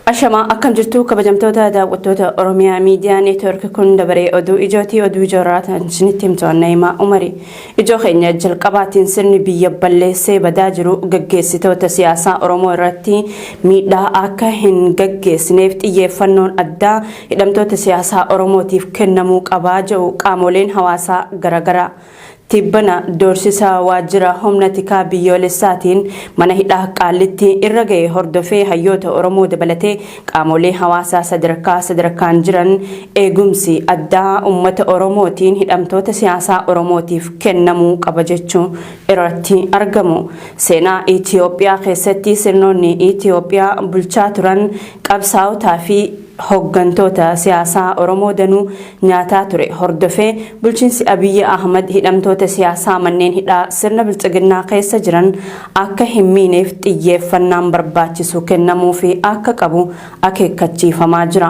Ashamaa akkam jirtu kabajamtoota daawwattoota Oromiyaa Miidiyaa Neetwoork kun dabaree oduu ijootii oduu ijoorraa ta'an isinitti himtu Anna'imaa Umari. Ijoo keenya jalqabaatiin sirni biyya balleessee badaa jiru gaggeessitoota siyaasaa Oromoo irratti miidhaa akka hin gaggeessineef xiyyeeffannoon addaa hidhamtoota siyaasaa Oromootiif kennamuu qabaa jedhu qaamoleen hawaasaa garaagaraa. Tibbana doorsisa waajjira humna tikaa biyyoolessaatiin mana hidhaa Qaallittii irra ga'e hordofee hayyoota Oromoo dabalatee qaamolee hawaasaa sadarkaa sadarkaan jiran eegumsi addaa ummata Oromootiin hidhamtoota siyaasaa Oromootiif kennamuu qaba jechuu irratti argamu. Seenaa Itiyoophiyaa keessatti sirnoonni Itiyoophiyaa bulchaa turan qabsaa'otaa fi hoggantoota siyaasaa Oromoo danuu nyaataa ture hordofee bulchiinsi Abiyyi Ahmad hidhamtoota siyaasaa manneen hidhaa sirna biltsiginnaa keessa jiran akka hin miineef xiyyeeffannaan barbaachisu kennamuufii akka qabu akeekkachiifamaa jira.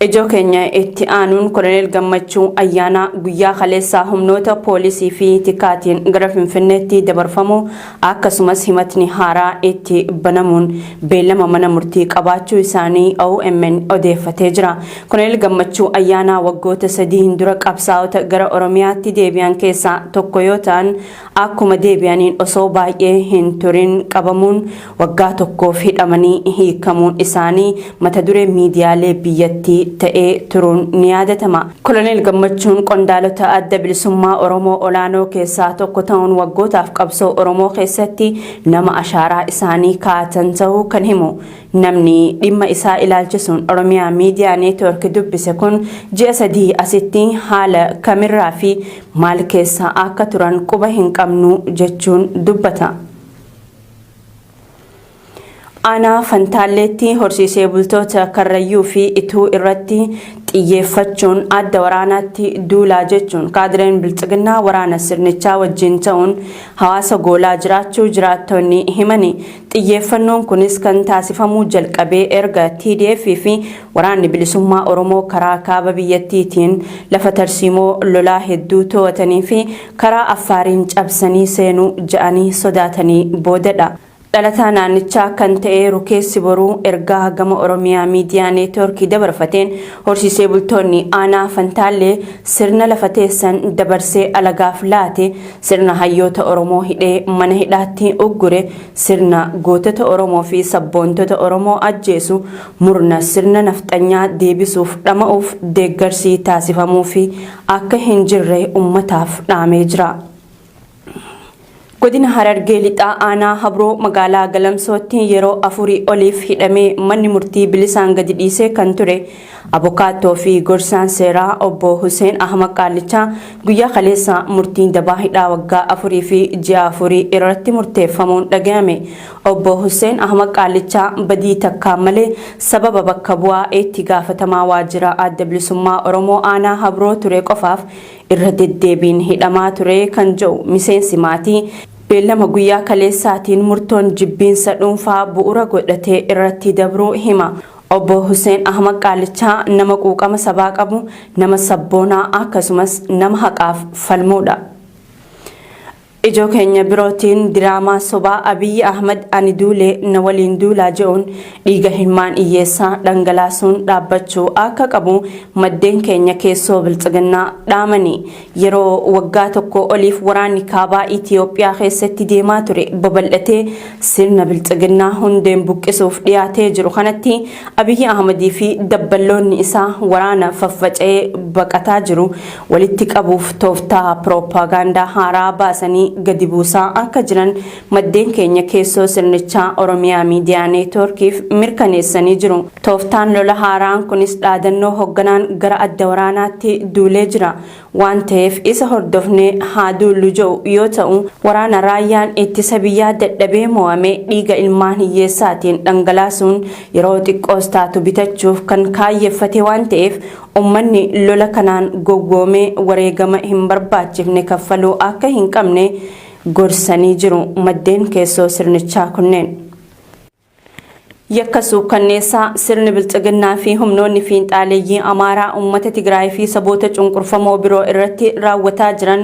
Ijoo keenya itti aanuun Koloneel Gammachuu Ayyaanaa guyyaa kaleessaa humnoota poolisii fi tikaatiin gara Finfinneetti dabarfamuu akkasumas himatni haaraa itti banamuun beellama mana murtii qabaachuu isaanii OMN odeeffatee jira. Koloneel Gammachuu Ayyaanaa waggoota sadiin dura qabsaa'ota gara Oromiyaatti deebi'an keessaa tokko yoo ta'an akkuma deebi'aniin osoo baay'ee hin turin qabamuun waggaa tokkoof hidhamanii hiikamuun isaanii mata duree miidiyaalee biyyattii ta'ee turuun ni yaadatama. Koloneel Gammachuun qondaalota Adda Bilisummaa Oromoo olaanoo keessaa tokko ta'uun waggootaaf qabsoo Oromoo keessatti nama ashaaraa isaanii kaa'atan ta'uu kan himu namni dhimma isaa ilaalchisuun Oromiyaa Miidiyaa Neetwoork dubbise kun ji'a sadii asitti haala kamirraa fi maal keessa akka turan quba hin qabnu jechuun dubbata. Aanaa Fantaalleetti horsiisee bultoota Karrayyuu fi Ituu irratti xiyyeeffachuun adda waraanaatti duulaa jechuun kaadireen Biltsiginnaa waraana sirnichaa wajjin ta'uun hawaasa goolaa jiraachuu jiraattonni himani. Xiyyeeffannoon kunis kan taasifamuu jalqabee erga TDF fi waraanni bilisummaa Oromoo karaa kaaba biyyattiitiin lafa tarsiimoo lolaa hedduu to'atanii fi karaa Affaariin cabsanii seenuu ja'anii sodaatanii boodadha. Dhalataa naannichaa kan ta'e Rukeessi Boruu ergaa gama Oromiyaa Miidiyaa Neetwoorkii dabarfateen horsiisee bultoonni aanaa Fantaallee sirna lafa teessan dabarsee alagaaf laate, sirna hayyoota Oromoo hidhee mana hidhaatti uggure, sirna gootota Oromoo fi sabboontota Oromoo ajjeesu, murna sirna nafxanyaa deebisuuf dhama'uuf deeggarsi taasifamuufi akka hin jirre ummataaf dhaamee jira. Godina Harargee Lixaa Aanaa Habroo magaalaa Galamsootti yeroo afurii oliif hidhamee manni murtii bilisaan gadi dhiisee kan ture abokaattoo fi gorsaan seeraa obbo Huseen Ahmad Qaallichaa guyyaa kaleessa murtiin dabaa hidhaa waggaa afurii fi ji'a afurii irratti murteeffamuun dhaga'ame. Obbo Huseen Ahmad Qaallichaa badii takkaan malee sababa bakka bu'aa itti gaafatamaa waajjira Adda Bilisummaa Oromoo Aanaa Habroo ture qofaaf irra deddeebiin hidhamaa ture kan jedhu miseensi maatii, beellama guyyaa kaleessaatiin murtoon jibbiinsa dhuunfaa bu'uura godhate irratti dabruu hima. Obbo Huseen Ahmad Qaallichaa nama quuqama sabaa qabu, nama sabboonaa akkasumas nama haqaaf falmuudha. Ijoo keenya birootiin diraamaa sobaa Abiyyi Ahmad ani duule na waliin duulaa je'uun dhiiga ilmaan hiyyeessaa dhangalaasuun dhaabbachuu akka qabu maddeen keenya keessoo Biltsiginnaa dhaamani. Yeroo waggaa tokko oliif waraanni kaabaa Itiyoophiyaa keessatti deemaa ture babal'atee sirna Biltsiginnaa hundeen buqqisuuf dhiyaatee jiru kanatti Abiyyi Ahmadii fi dabballoonni isaa waraana faffaca'ee baqataa jiru walitti qabuuf tooftaa pirooppaagaandaa haaraa baasanii gadi buusaa akka jiran maddeen keenya keessoo sirnichaa Oromiyaa Miidiyaa Neetwoorkiif mirkaneessanii jiru. Tooftaan lola haaraan kunis dhaadannoo hogganaan gara adda waraanaatti duulee jira waan ta'eef isa hordofnee haa duullu jedhu yoo ta'u, waraana raayyaan ittisa biyyaa dadhabee mo'ame dhiiga ilmaan hiyyeessaatiin dhangalaasuun yeroo xiqqoos taatu bitachuuf kan kaayyeffate waan ta'eef ummanni lola kanaan gowwoomee wareegama hin barbaachifne kaffaluu akka hin qabne gorsanii jiru maddeen keessoo sirnichaa kunneen. Yakka suukkanneessaa sirni Biltsiginnaa fi humnoonni fiinxaaleeyyii Amaaraa uummata Tigraay fi saboota cunqurfamoo biroo irratti raawwataa jiran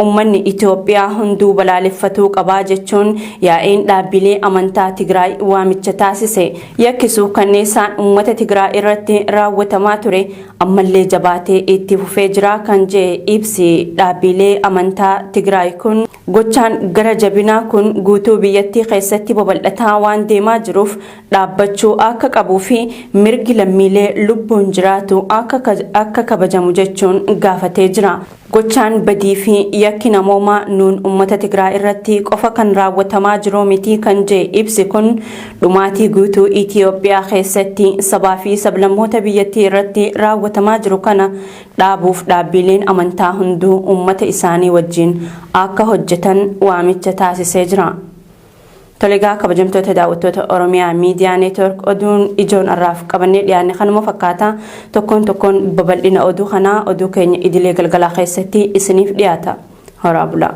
Uummanni Itoophiyaa hunduu balaaleffatuu qabaa jechuun yaa'iin dhaabbilee amantaa Tigraay waamicha taasise. Yakki suukanneessaan uummata Tigraay irratti raawwatamaa ture ammallee jabaatee itti fufee jira kan jedhe ibsi dhaabbilee amantaa Tigraay kun, gochaan gara jabinaa kun guutuu biyyattii keessatti babal'ataa waan deemaa jiruuf dhaabbachuu akka qabuu fi mirgi lammiilee lubbuun jiraatu akka kabajamu jechuun gaafatee jira. Gochaan badii fi yakki namoomaa nuun uummata Tigraay irratti qofa kan raawwatamaa jiru miti kan jedhe ibsi kun, dhumaatii guutuu Itiyoophiyaa keessatti sabaa fi sablammoota biyyattii irratti raawwatamaa jiru kana dhaabuuf dhaabbileen amantaa hunduu uummata isaanii wajjin akka hojjetan waamicha taasisee jira. Tolegaa, kabajamtoota daawwattoota Oromiyaa Miidiyaa Neetwork, oduun ijoon har'aaf qabannee dhiyaanne kanuma fakkaata. Tokkoon tokkoon babal'ina oduu kanaa oduu keenya idilee galgalaa keessatti isiniif dhiyaata. Horaa bulaa.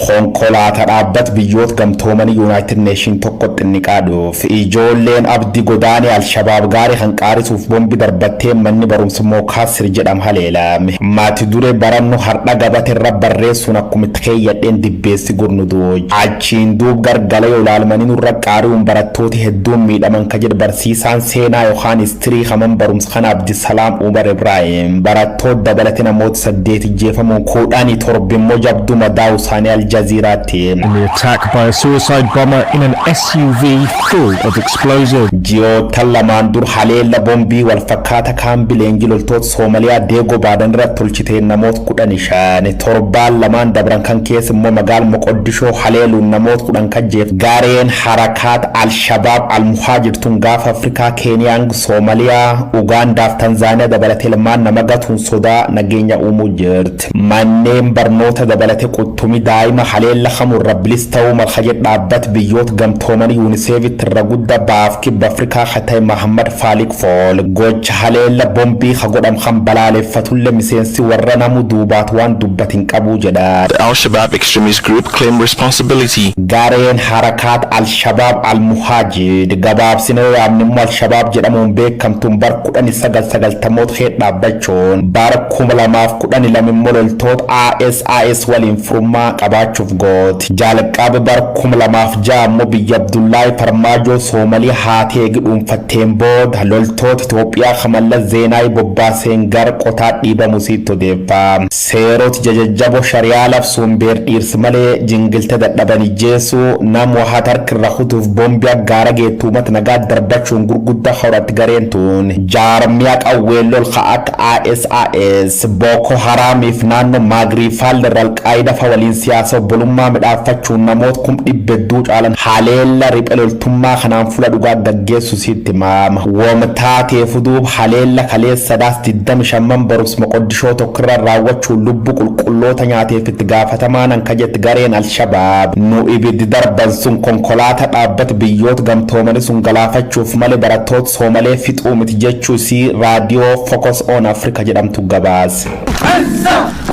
Konkolaataa dhaabbata biyyoota gamtoomanii, United Nation, tokko xinniqaadhuuf ijoolleen Abdi Godaanee Alshabaab gaarii kan qaarisuuf bombi darbattee manni barumsa Mookaasir jedham haleelame. Mati dure barannoo har'a gabate irra barreessuun akkuma itti keeyyadheen dibbeessi gurnu duuj. Achiin duub gargala yoo ilaalmanii nurra qaari'uun barattooti hedduun miidhaman ka jedhe barsiisaan seenaa yookaan history kaman barumsa kana, Abdisalaam Umar Ibrahim, barattoota dabalate namoota saddeet ijjeefamuun 17 immoo jabduu madaa'uu isaanii Aljaziiraatti. In the attack by a suicide bomber in an SUV full of explosives. Ji'oottan 2n dur haleella bombii walfakkaata kaambii leenjii loltoota Soomaliyaa Deegoo Baadan irratti tolchiteen namoota 15, torbaan 2n dabran kan keessa immoo magaala Moqoddishoo haleeluun namoota 10 kajjeef gareen Harakaat Alshabaab Almuhaajirtuun gaafa Afrikaa, Keeniyaan, Soomaliyaa, Ugaandaaf Tanzaaniyaa dabalatee ilmaan nama gatuun sodaa nageenya uumuu jirti. Manneen barnoota dabalate quttumi daa'ima haleella kamurra bilis ta'uu malkaje dhaabbat biyyoota gamtoomanii UNICEFitti irra guddaa baaf kibba Afrikaa ka ta'e Mahammad Faalik Fool gocha haleella bombii ka godham kan balaaleffatullee miseensi warra namu duubaat waan dubbatin qabuu jedha. The Al-Shabaab extremist group claimed responsibility. Gareen Harakaat Al-Shabaab Al-Muhaajid, gabaabsinee yaamni immoo Al-Shabaab jedhamuun beekamtuun, bar 1990moota kee dhaabbachuun bara 2012 immoo loltoota ISIS waliin firummaa qabaachuuf gooti. Jalqaba bara 2006 immoo biyya Abdullaahi Farmaajoo Soomalii haatee dhuunfatteen booda loltoota Itoophiyaa Kamalla Zeenaayi bobbaaseen gara qotaa dhiibamu sitti odeeffa. Seerota jajajjaboo shari'aa labsuun beer dhiirsi malee jingilta dadhaban ijjeessuu, nama wahaa harkirra kutuuf boombii gaara geettuu uummata nagaa darbachuun gurguddaa horatti gareen tun jaarmiyaa qawwee lol akka ISIS, Boko Haramiif naannoo Maagriifaal irra Alqaayidaa fa waliin siyaasa obbolummaa midhaaffachuun namoota 400,000 caalan haleella riphee loltummaa kanaan fuula dhugaa gaggeessu sitti maama. Wamtaateef duub haleella kaleessa Sadaas 25 barumsa Moqoddishoo tokkorra raawwachuun lubbuu qulqulloota nyaateef itti gaafatamaa nan kajetti gareen Alshabaab. Nu ibiddi darban sun konkolaataa dhaabbata biyyoota gamtoomanii sun galaafachuuf malee barattoota Soomalee fixuu miti jechuu isii raadiyoo Focus on Africa jedhamtu gabaase.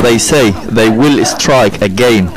They say they will strike again.